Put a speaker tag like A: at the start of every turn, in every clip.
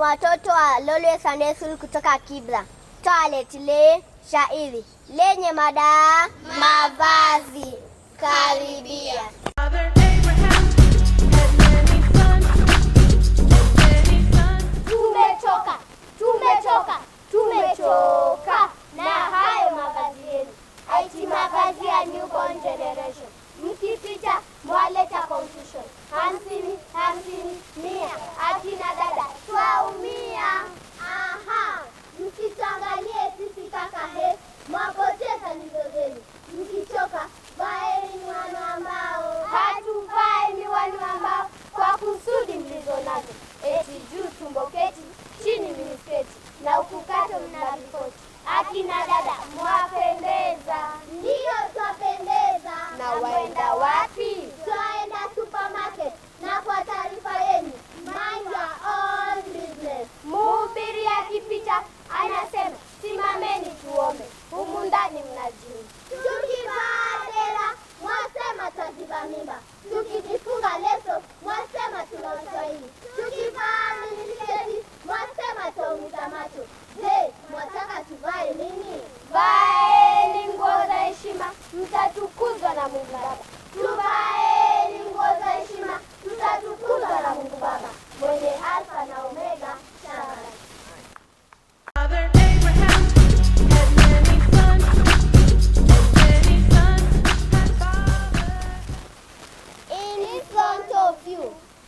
A: Watoto wa Lolwe Sunday School kutoka Kibra. Twaletelee shairi lenye mada mavazi. Karibia.
B: Father Abraham had many sons, and many sons.
A: Tumechoka, tumechoka, tumechoka na hayo mavazi yenu, ati mavazi ya newborn generation. Mkipita mwaleta confusion. 50 50 100, akina dada twaumia. Aha, msituangalie sisi kaka he, mwapoteza nyuso zenu. Mkichoka vaeni miwani ambao, hatuvai miwani ambao kwa kusudi mlizo nazo, eti juu tumbo keti, chini minisketi na ukukato mna vikoti. Akina dada mwapendeza, ndiyo twapendeza.
C: Na waenda wapi?
A: Twaenda supermarket, na kwa taarifa yenu, mind your own business. Mhubiri akipita anasema simameni tuombe, humu ndani mna jini. Tukivaa dera mwasema twaziba mimba, tukijifunga leso mwasema tuna uswahili, tukivaa minisketi mwasema twaumiza macho. Je, mwataka tuvae nini? Vaeni nguo za heshima, mtatukuzwa na Mungu Baba. Tuvaeni nguo za heshima, tutatukuzwa na Mungu Baba mwenye Alfa na Omega. Shaban.
B: Father Abraham had many sons, and many sons had father.
A: In front of you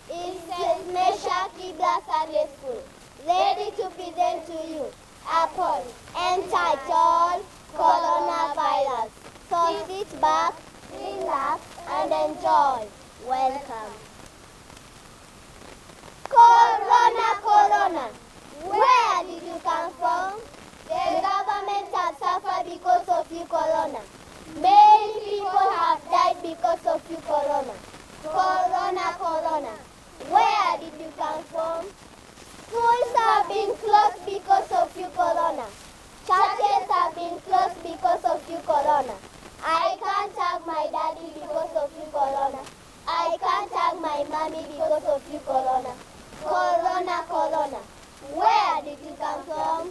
A: is St. Mesha Kibra Sunday School, ready to present to you a poem entitled Coronavirus. So sit back, relax, and enjoy. Welcome. Corona, Corona, where did you come from? The government has suffered because of you, Corona. Many people have died because of you, Corona. Corona, Corona, where did you come from? Schools have been closed because of you, Corona. Churches have been closed because of you, Corona. I can't hug my daddy because of you, Corona. I can't hug my mommy because of you, Corona. Corona, Corona, where did you come from?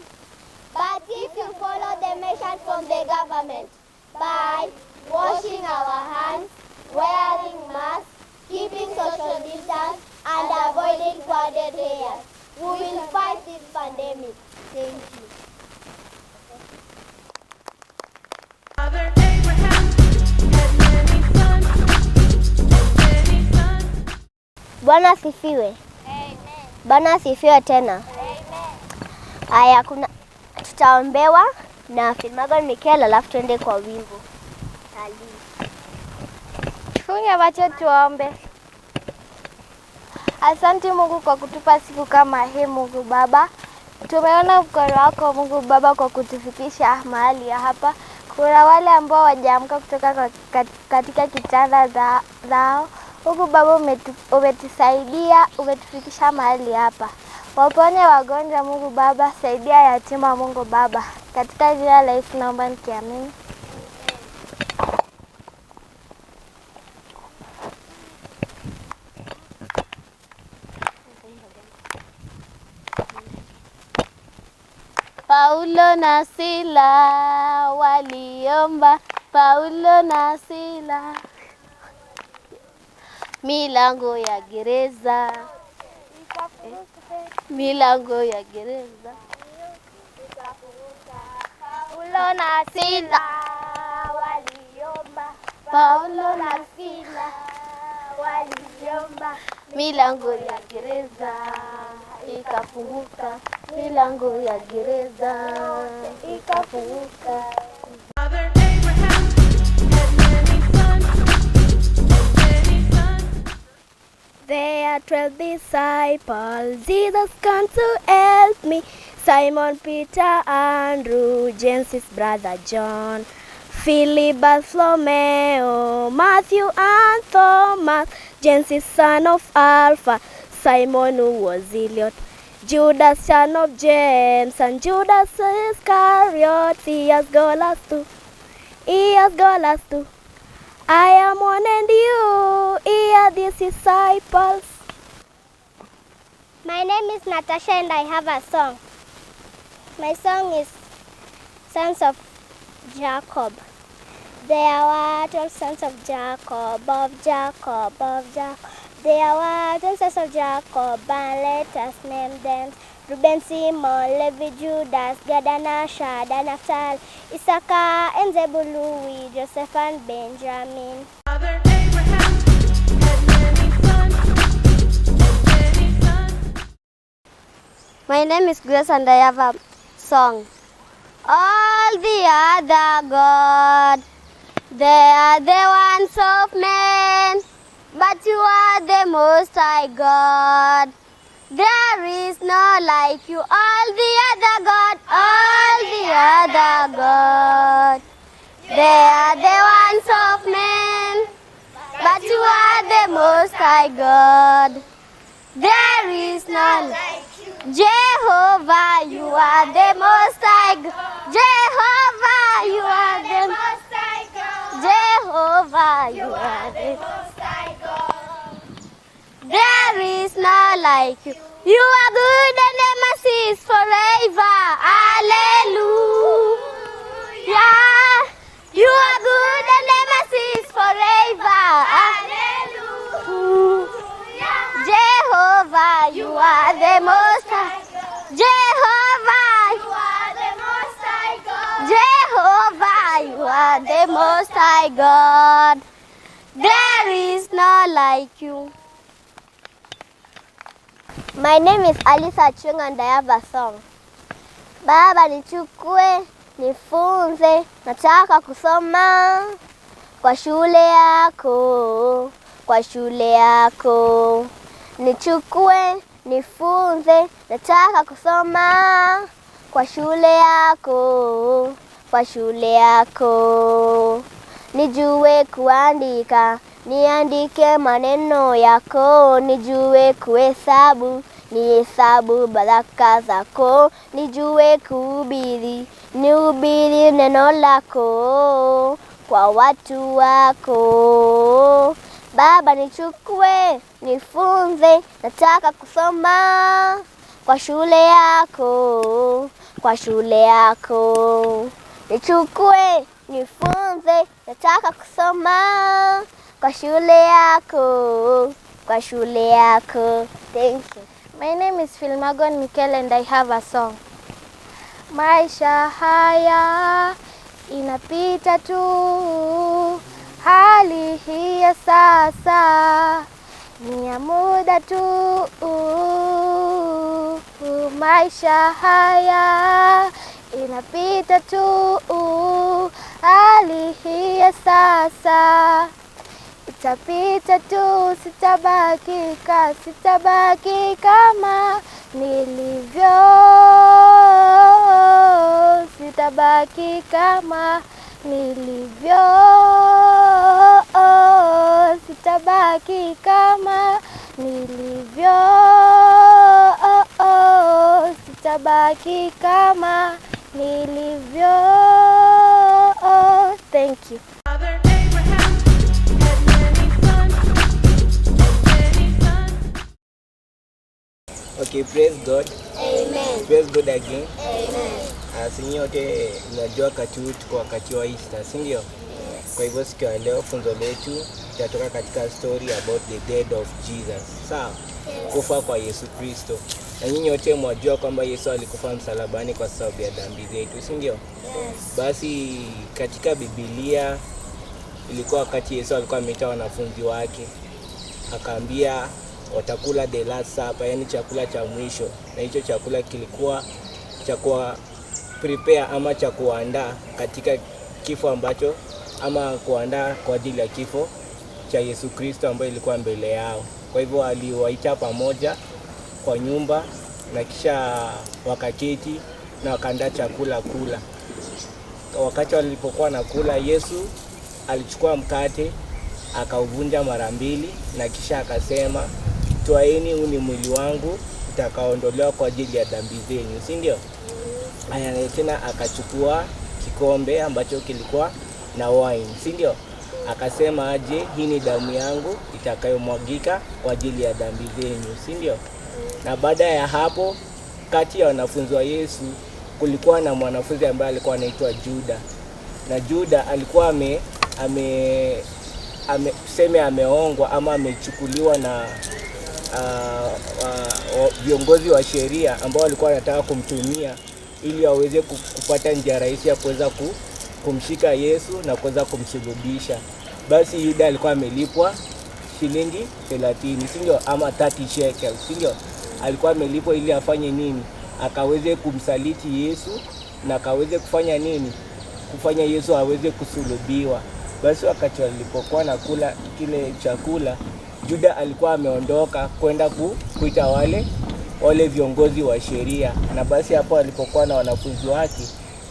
A: But if you follow the measures from the government by washing our hands, wearing masks, keeping social distance, and avoiding crowded areas, we will fight this pandemic. Thank you.
B: Father Abraham had many sons, and many sons.
A: Bwana asifiwe. Bwana asifiwe tena. Haya, kuna tutaombewa na Filmagon Mikel, alafu tuende kwa wimbo. Talii.
C: Tufunge macho tuombe. Asante Mungu kwa kutupa siku kama hii, Mungu Baba. Tumeona mkono wako Mungu Baba kwa kutufikisha mahali hapa. Kuna wale ambao wajaamka kutoka katika kitanda zao. Mungu Baba umetusaidia, umetufikisha mahali hapa. Waponye wagonjwa Mungu Baba, saidia yatima Mungu Baba. Katika jina la Yesu naomba nikiamini. Paulo na Sila waliomba, Paulo na Sila, milango ya gereza, milango ya gereza. Paulo na Sila waliomba, Paulo na Sila waliomba, milango ya gereza ikafunguka, milango ya gereza ikafunguka.
B: Father Abraham had many sons, and many sons.
A: There are 12 disciples, Jesus come to help me. Simon, Peter, Andrew, James' brother John, Philip, Bartholomew, Matthew and Thomas, James' son of Alpha, Simon who was Zealot, Judas son of James, and Judas Iscariot. He has got us too. He has got us too. I am one and you, he are these disciples. My name is Natasha and I have a song. My song is Sons of Jacob. There were 12 sons of Jacob, of Jacob, of Jacob. There were 12 sons of Jacob, and let us name them. Reuben, Simon, Levi, Judas, Gad and Asher, Dan, Naphtali, Issachar, and Zebulun, Joseph and Benjamin.
B: Father Abraham had many sons, and many sons.
C: My name is Grace and I have a song. All the other God, they are the ones of men, but you are the most high God. There is no like you, all the other God, all the other God. They are the ones of men, but you are the most high God. There is none like you. Jehovah, you are the most high God. Jehovah, you are the
A: Most High God.
C: Jehovah, you are the
A: Most High God.
C: There is none like you. You are good and the mercy is forever. Hallelujah. You are good and the mercy is forever.
A: Hallelujah.
C: Jehovah, you are the most high. Jehovah,
A: You are the Most High God.
C: Jehovah, you are the most high God. There is none like you.
A: My name is Alisa Chung and I have a song. Baba nichukue, nifunze, nataka kusoma kwa shule yako, kwa shule yako. Nichukue, nifunze, nataka kusoma kwa shule yako, kwa shule yako. Nijue kuandika, niandike maneno yako, nijue kuhesabu, nihesabu baraka zako, nijue kuhubiri, nihubiri neno lako kwa watu wako. Baba nichukue, nifunze, nataka kusoma kwa shule yako, kwa shule yako. Nichukue, nifunze, nataka kusoma kwa shule yako, kwa shule yako. Thank you.
C: My name is Filmagon Mikel and I have a song. Maisha haya inapita tu, hali hii ya sasa ni ya muda tu. Maisha haya inapita tu, hali hii ya sasa itapita tu, sitabaki sitabaki kama nilivyo, sitabaki kama nilivyo, sitabaki kama nilivyo, sitabaki kama nilivyo. Thank you.
B: Father Abraham had many sons, and many sons.
D: Okay, praise God.
A: Amen.
D: Praise God again.
A: Amen.
D: Si nyote mnajua wakati huu tuko wakati wa Easter, si ndio? Kwa hivyo siku ya leo funzo letu itatoka katika story about the death of Jesus. Sawa? Kufa kwa Yesu Kristo. Na nyinyi wote mwajua kwamba Yesu alikufa msalabani kwa sababu ya dhambi zetu, si ndio?
A: Yes.
D: Basi katika Biblia ilikuwa wakati Yesu alikuwa ameita wanafunzi wake akaambia watakula the last supper, yani chakula cha mwisho, na hicho chakula kilikuwa cha kuwa prepare ama cha kuandaa katika kifo ambacho ama kuandaa kwa ajili ya kifo cha Yesu Kristo ambayo ilikuwa mbele yao. Kwa hivyo aliwaita pamoja kwa nyumba na kisha wakaketi na wakaandaa chakula kula. Wakati walipokuwa nakula, Yesu alichukua mkate akauvunja mara mbili na kisha akasema, twaeni, huu ni mwili wangu utakaoondolewa kwa ajili ya dhambi zenyu, si ndio? Aya, na tena akachukua kikombe ambacho kilikuwa na wine, si ndio? Akasema aje, hii ni damu yangu itakayomwagika kwa ajili ya dhambi zenyu, si ndio? Na baada ya hapo, kati ya wanafunzi wa Yesu kulikuwa na mwanafunzi ambaye alikuwa anaitwa Juda, na Juda alikuwa ame tuseme ameongwa ama amechukuliwa na viongozi wa sheria ambao walikuwa wanataka kumtumia ili waweze kupata njia rahisi ya kuweza kumshika Yesu na kuweza kumsulubisha. Basi Yuda alikuwa amelipwa shilingi 30, si ndio? Ama 30 shekels, si ndio? Alikuwa amelipwa ili afanye nini? Akaweze kumsaliti Yesu na akaweze kufanya nini? Kufanya Yesu aweze kusulubiwa. Basi wakati walipokuwa nakula kile chakula, Juda alikuwa ameondoka kwenda kuita wale viongozi wa sheria, na basi hapo alipokuwa na wanafunzi wake,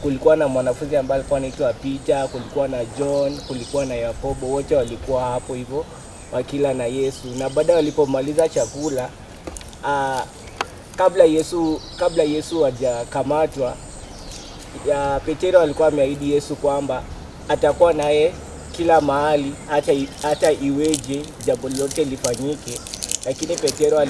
D: kulikuwa na mwanafunzi ambaye alikuwa anaitwa Peter, kulikuwa na John, kulikuwa na Yakobo, wote walikuwa hapo hivyo wakila na Yesu. Na baada walipomaliza chakula, kabla Yesu hajakamatwa, ya Petero alikuwa ameahidi Yesu kwamba atakuwa naye kila mahali hata iweje jambo lolote lifanyike, lakini Petero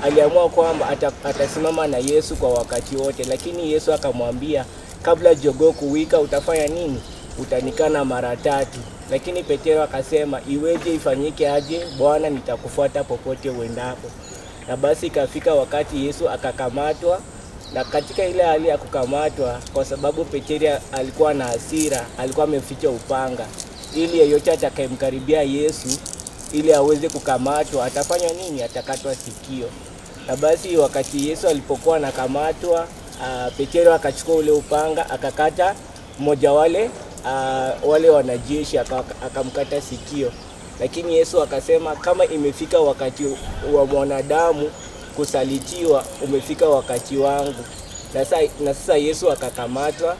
D: aliamua kwamba atasimama na Yesu kwa wakati wote, lakini Yesu akamwambia kabla jogoo kuwika utafanya nini? Utanikana mara tatu. Lakini Petero akasema iweje, ifanyike aje Bwana, nitakufuata popote uendapo. Na basi ikafika wakati Yesu akakamatwa, na katika ile hali ya kukamatwa, kwa sababu Petero alikuwa na hasira, alikuwa ameficha upanga ili yeyote atakayemkaribia Yesu ili aweze kukamatwa atafanya nini? Atakatwa sikio. Na basi wakati Yesu alipokuwa anakamatwa, Petero akachukua ule upanga akakata mmoja wale wanajeshi akamkata sikio. Lakini Yesu akasema kama imefika wakati wa mwanadamu kusalitiwa, umefika wakati wangu. Na sasa Yesu akakamatwa,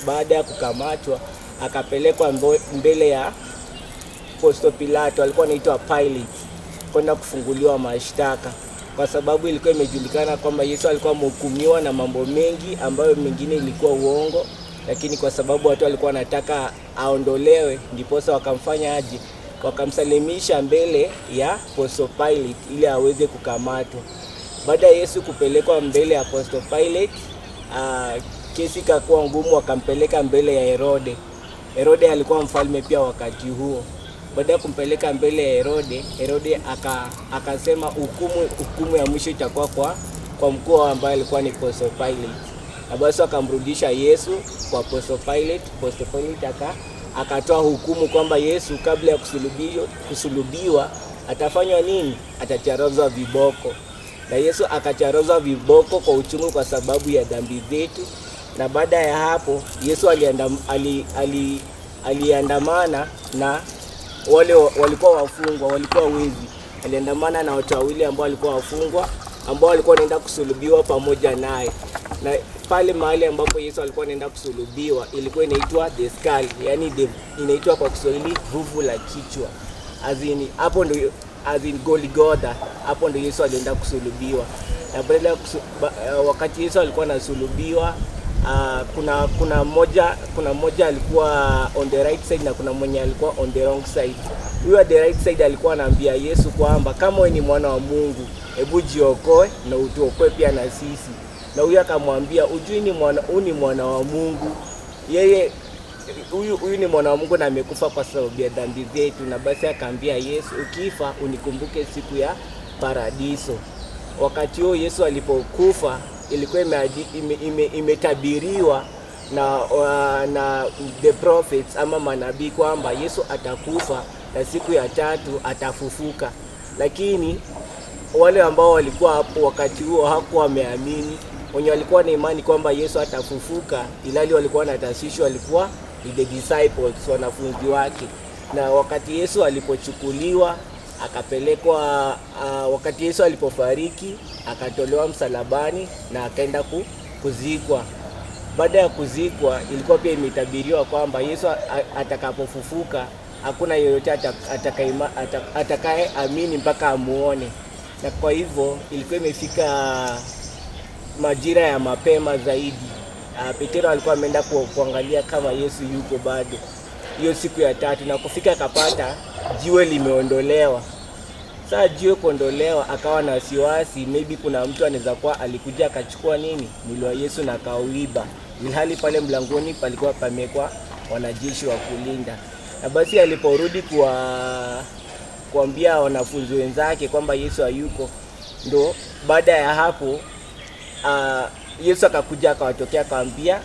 D: baada ya kukamatwa akapelekwa mbele ya Poncio Pilato, alikuwa anaitwa Pilate, kwenda kufunguliwa mashtaka, kwa sababu ilikuwa imejulikana kwamba Yesu alikuwa amehukumiwa na mambo mengi ambayo mengine ilikuwa uongo, lakini kwa sababu watu walikuwa wanataka aondolewe, ndiposa wakamfanya aje, wakamsalimisha mbele ya Poncio Pilate ili aweze kukamatwa. Baada ya Yesu kupelekwa mbele ya Poncio Pilate, kesi ikakuwa ngumu, wakampeleka mbele ya Herode. Herode alikuwa mfalme pia wakati huo. Baada ya kumpeleka mbele ya Herode, Herode akasema hukumu ya mwisho itakuwa kwa mkuu ambaye alikuwa ni Poncio Pilate. Na basi akamrudisha Yesu kwa Poncio Pilate. Poncio Pilate akatoa hukumu kwamba Yesu kabla ya kusulubiwa atafanywa nini? Atacharozwa viboko. Na Yesu akacharozwa viboko kwa uchungu kwa sababu ya dhambi zetu. Na baada ya hapo Yesu aliandamana na wale walikuwa wafungwa, walikuwa wezi. Aliandamana na watu wawili ambao walikuwa wafungwa, ambao walikuwa wanaenda kusulubiwa pamoja naye. Na pale mahali ambapo Yesu alikuwa anaenda kusulubiwa ilikuwa inaitwa the skull, yani inaitwa kwa Kiswahili vuvu la kichwa. As in, hapo ndio, as in Golgotha, hapo ndio Yesu alienda kusulubiwa. Na badala ya wakati Yesu alikuwa anasulubiwa, kuna mmoja alikuwa on the right side na kuna mwenye alikuwa on the wrong side. Huyo the right side alikuwa anaambia Yesu kwamba kama wewe ni mwana wa Mungu, hebu jiokoe na utuokoe pia na sisi. Na huyu akamwambia ujui ni mwana, huyu ni mwana wa Mungu. Yeye huyu ni mwana wa Mungu na amekufa kwa sababu ya dhambi zetu. Na basi akaambia Yesu, ukifa unikumbuke siku ya paradiso. Wakati huo Yesu alipokufa ilikuwa imetabiriwa na the prophets ama manabii kwamba Yesu atakufa na siku ya tatu atafufuka, lakini wale ambao walikuwa hapo wakati huo hawakuwa wameamini. Wenye walikuwa na imani kwamba Yesu atafufuka, ilali walikuwa na tashwishi, walikuwa ni the disciples, wanafunzi wake. Na wakati Yesu alipochukuliwa akapelekwa, wakati Yesu alipofariki akatolewa msalabani na akaenda kuzikwa. Baada ya kuzikwa, ilikuwa pia imetabiriwa kwamba Yesu atakapofufuka hakuna yeyote atakayeamini mpaka amuone. Na kwa hivyo ilikuwa imefika majira ya mapema zaidi. Petero alikuwa ameenda kuangalia kama Yesu yuko bado hiyo siku ya tatu, na kufika akapata jiwe limeondolewa. Saa jiwe kuondolewa, akawa na wasiwasi, maybe kuna mtu anaweza kuwa alikuja akachukua nini mwili wa Yesu na akauiba, ilhali pale mlangoni palikuwa pamewekwa wanajeshi wa kulinda. Na basi aliporudi kuambia wanafunzi wenzake kwamba Yesu hayuko, ndo baada ya hapo Yesu akakuja akawatokea akawaambia,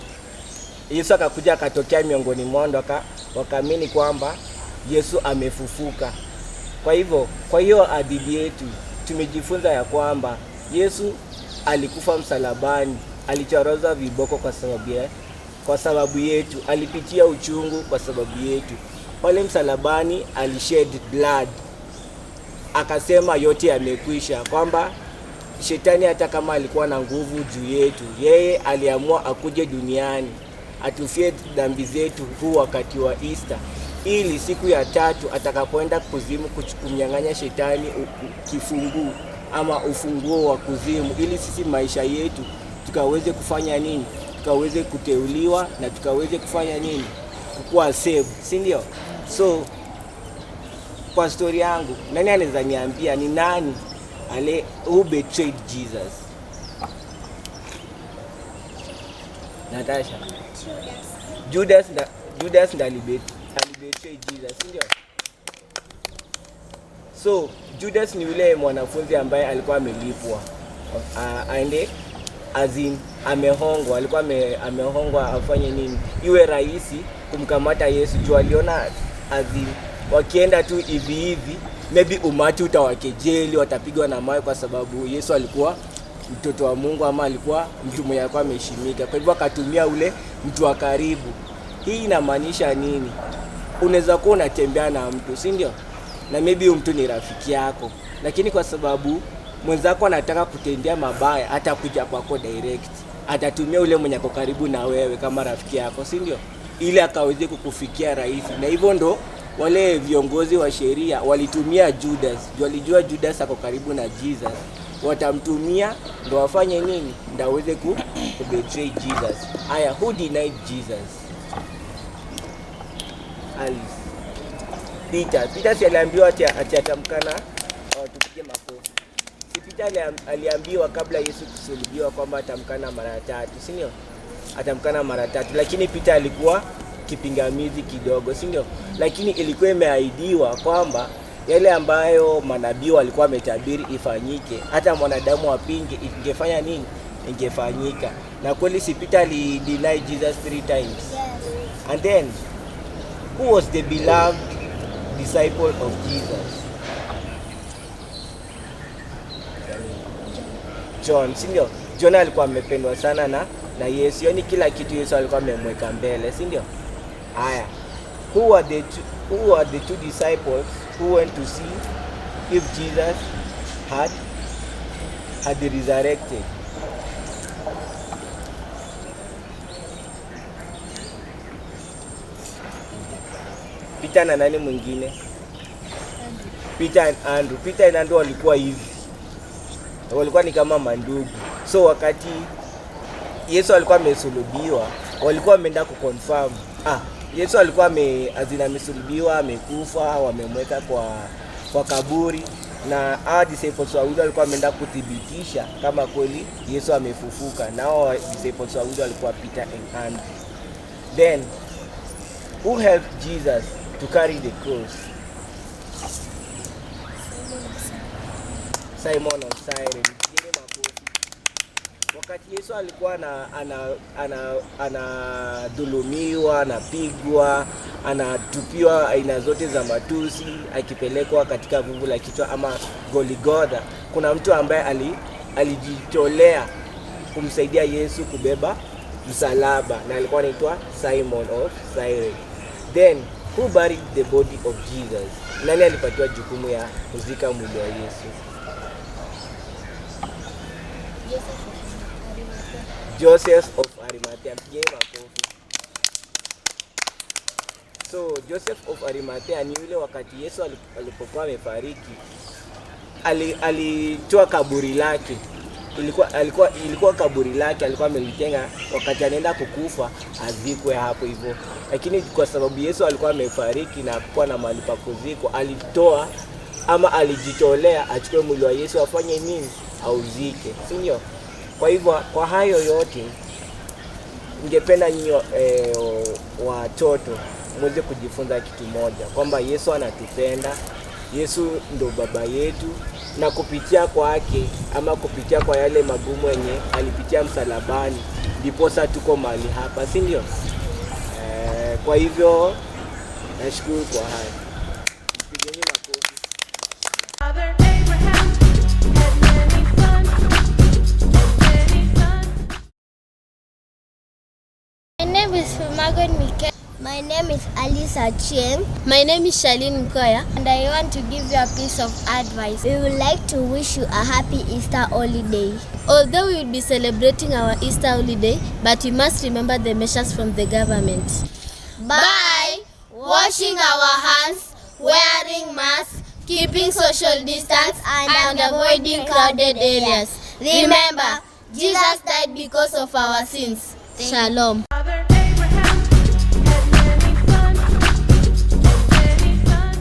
D: Yesu akakuja akatokea miongoni mwao, ndo wakaamini kwamba Yesu amefufuka. Kwa hivyo, kwa hiyo hadithi yetu tumejifunza ya kwamba Yesu alikufa msalabani, alichorozwa viboko kwa sababu yetu, alipitia uchungu kwa sababu yetu. Pale msalabani alished blood, akasema yote yamekwisha, kwamba shetani hata kama alikuwa na nguvu juu yetu, yeye aliamua akuje duniani atufie dhambi zetu huu wakati wa Easter, ili siku ya tatu atakapoenda kuzimu kumnyang'anya shetani kifunguu ama ufunguo wa kuzimu, ili sisi maisha yetu tukaweze kufanya nini? Tukaweze kuteuliwa na tukaweze kufanya nini? Kukuwa saved, si ndio? So kwa story yangu, nani anaweza niambia ni nani ale who betrayed Jesus? Natasha. Judas. Judas ndo alibetray Jesus, si ndio? So Judas ni yule mwanafunzi ambaye alikuwa amelipwa aende, as in amehongwa, alikuwa amehongwa afanye nini iwe rahisi kumkamata Yesu, juu aliona as in wakienda tu hivi hivi maybe umati utawakejeli, watapigwa na mawe, kwa sababu Yesu alikuwa mtoto wa Mungu ama alikuwa mtu mwenye alikuwa ameheshimika. Kwa hivyo akatumia ule mtu wa karibu. Hii inamaanisha nini? Unaweza kuwa unatembea na mtu, si ndio? Na maybe huyu mtu ni rafiki yako, lakini kwa sababu mwenzako anataka kutendea mabaya, hata kuja kwako direct, atatumia ule mwenye ako karibu na wewe kama rafiki yako, si ndio? Ili akaweze kukufikia rahisi. Na hivyo ndo wale viongozi wa sheria walitumia Judas, juu walijua Judas ako karibu na Jesus, watamtumia ndo wafanye nini? Ndo aweze ku betray Jesus. Aya, who denied Jesus? Alice. Peter. Peter si aliambiwa ati atamkana? Oh, tupige makofi. Si Peter aliambiwa kabla Yesu kusulubiwa kwamba atamkana mara tatu, si ndio? Atamkana mara tatu, lakini Peter alikuwa kipingamizi kidogo, si ndio? Lakini ilikuwa imeahidiwa kwamba yale ambayo manabii walikuwa wametabiri ifanyike, hata mwanadamu apinge, ingefanya nini? Ingefanyika. Na kweli si Peter alideny Jesus 3 times?
A: Yes.
D: And then who was the beloved disciple of Jesus? John, si ndio? John alikuwa amependwa sana na Yesu. Yaani kila kitu Yesu alikuwa amemweka mbele, si ndio? Haya. Who are the two disciples who went to see if Jesus had resurrected? Peter na nani mwingine? Peter and Andrew. Peter and Andrew walikuwa hivi, walikuwa ni kama mandugu. So wakati Yesu alikuwa amesulubiwa, walikuwa wameenda kuconfirm. Yesu alikuwa amesulubiwa, amekufa, wamemweka kwa kaburi, na hao disciples wawili walikuwa wameenda kuthibitisha kama kweli Yesu amefufuka. Na hao disciples wawili walikuwa Peter and Andrew. Then who helped Jesus to carry the cross? Simon of Cyrene. Mpigeni makofi. Wakati Yesu alikuwa anadhulumiwa, anapigwa, anatupiwa aina zote za matusi, akipelekwa katika vuvu la kichwa ama Goligotha, kuna mtu ambaye alijitolea kumsaidia Yesu kubeba msalaba, na alikuwa anaitwa Simon of Cyrene. Then who buried the body of Jesus? Nani alipatiwa jukumu ya kuzika mwili wa Yesu? Joseph of Arimathea. Mpigeni makofi. So Joseph of Arimathea ni yule wakati Yesu alipokuwa amefariki, alitoa kaburi lake. Ilikuwa kaburi lake alikuwa amelitenga wakati anaenda kukufa azikwe hapo hivyo. Lakini kwa sababu Yesu alikuwa amefariki na hakuwa na mahali pa kuzikwa, alitoa ama alijitolea achukue mwili wa Yesu afanye nini? Auzike, si ndio? Kwa hivyo kwa hayo yote ningependa nyinyi watoto muweze kujifunza kitu moja, kwamba Yesu anatupenda, Yesu ndo baba yetu, na kupitia kwake ama kupitia kwa yale magumu yenye alipitia msalabani, ndiposa tuko mahali hapa, si ndio? Kwa hivyo nashukuru kwa hayo. Pigeni makofi.
B: Father Abraham had many sons, and many sons.
C: My name is Magon Mikel.
A: My name is Alice Achieng.
E: My name is Charlene Mkoya.
C: And I want to give you a piece of advice.
A: We would like to wish you a happy Easter holiday.
E: Although we will be celebrating our Easter holiday, but we must remember the measures from the government.
A: By washing our hands, wearing masks, keeping social distance, and avoiding crowded areas. Remember, Jesus died because of our sins.
E: Shalom.
B: Father Abraham had many sons, and many sons.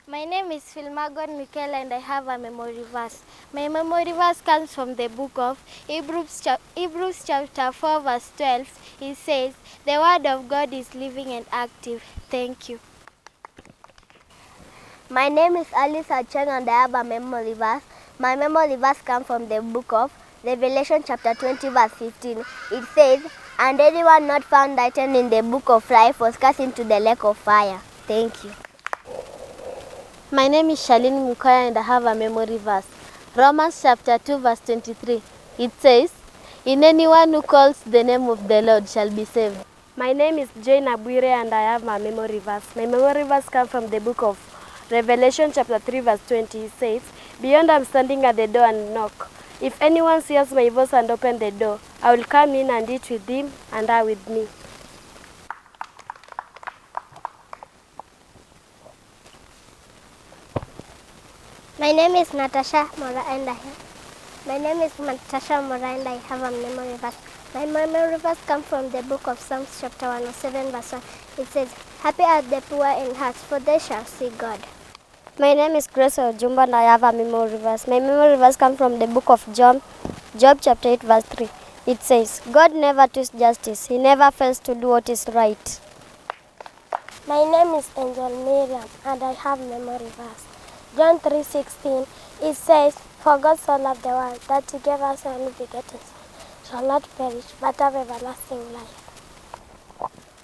C: My name is Filmagon Mikel and I have a memory verse. My memory verse comes from the book of Hebrews, Hebrews chapter 4 verse 12. It says, "The word of God is living and active." Thank you.
A: My name is Alice Acheng and I have a memory verse. My memory verse comes from the book of Revelation chapter 20 verse 15. It says, "And anyone not found written in the book of life was cast into the lake of fire." Thank you.
E: My name is Charlene Mkoya and I have a memory verse. Romans chapter 2 verse 23. It says, "In anyone who calls the name of the Lord shall be saved."
F: My name is Jane Abuire and I have my memory verse. My memory verse comes from the book of Revelation chapter 3 verse 20. It says, "Beyond I'm standing at the door and knock. If anyone hears my voice and open the door, I will come in and eat with him and I with me."
A: My name is Natasha Mora and I My name is Natasha Mora and I have a memory verse. My memory verse comes from the book of Psalms chapter 107 verse 1. It says, "Happy are the poor in heart, for they shall see God."
G: My name is Grace Ojumba and I have a memory verse. My memory verse comes from the book of Job, Job chapter 8 verse 3. It says, "God never twists justice. He never fails to do what is right."
A: My name is Angel Miriam and I have memory verse. John 3:16. It says, "For God so loved the world that he gave us only begotten Son, shall not perish but have everlasting life."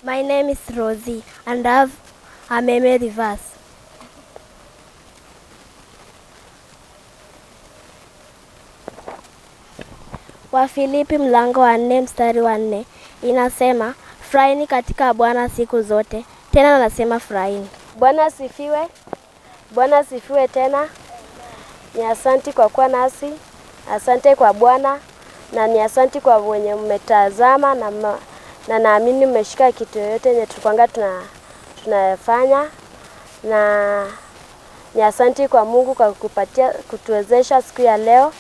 F: My name is Rosie and I have a memory verse. Wafilipi mlango wa 4 mstari wa 4 inasema, "Furahini katika Bwana siku zote." Tena nasema furahini. Bwana asifiwe. Bwana asifiwe tena. Ni asanti kwa kuwa nasi. Asante kwa Bwana na ni asanti kwa wenye mmetazama na naamini mmeshika kitu yoyote yenye tulikuwa tunafanya, na ni asanti kwa Mungu kwa kupatia kutuwezesha siku ya leo,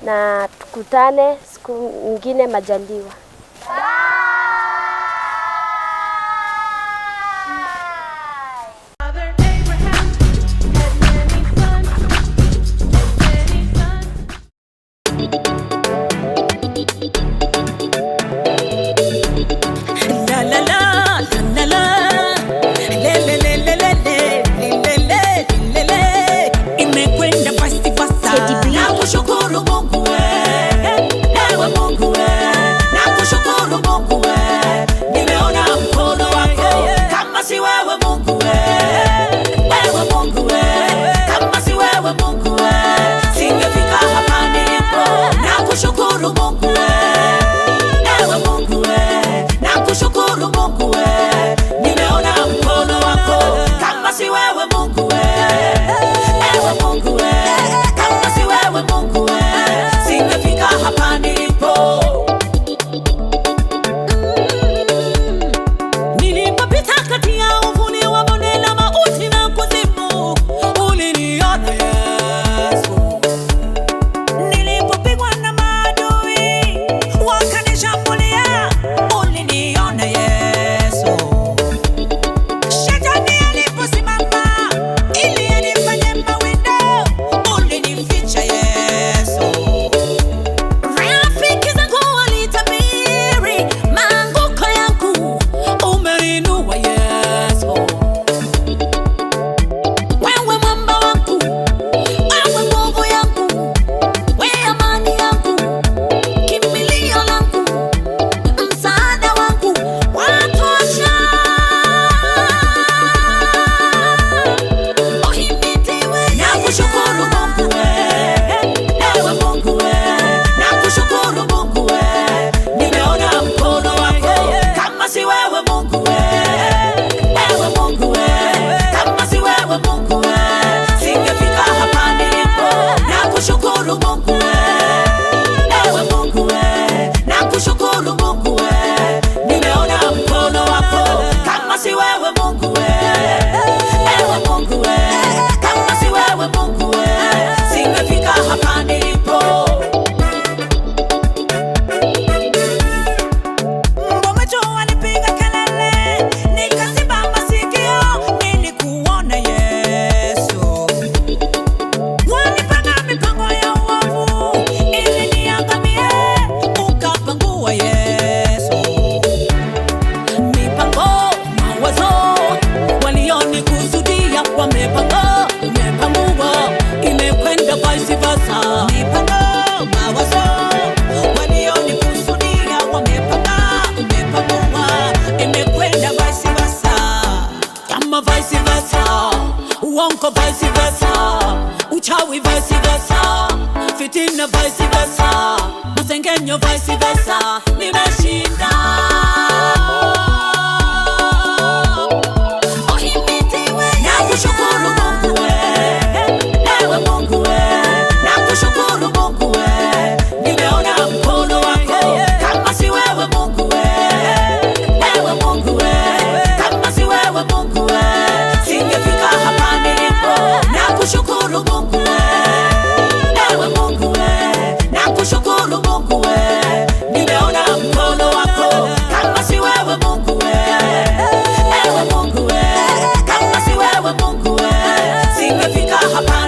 F: na tukutane siku nyingine majaliwa.
B: Father Abraham had many sons, and many sons.
H: La la la la la, le le le le le le le le le le, imekwenda fasti fasta. Nakushukuru Mungu we, ewe Mungu we, na Vice versa, uchawi vice versa, fitina vice versa, masengenyo vice versa, nimeshinda. Uhimidiwe. Nakushukuru Mungu we, ewe Mungu we, nakushukuru Mungu we, nimeona mkono wako, kama si wewe Mungu we, ewe Mungu we, kama si wewe Mungu we, singefika hapa nilipo. Nakushukuru Mungu we, ewe Mungu we, nakushukuru Mungu we, nimeona mkono wako, kama si wewe Mungu we, ewe Mungu we, kama si wewe Mungu we, singefika hapa.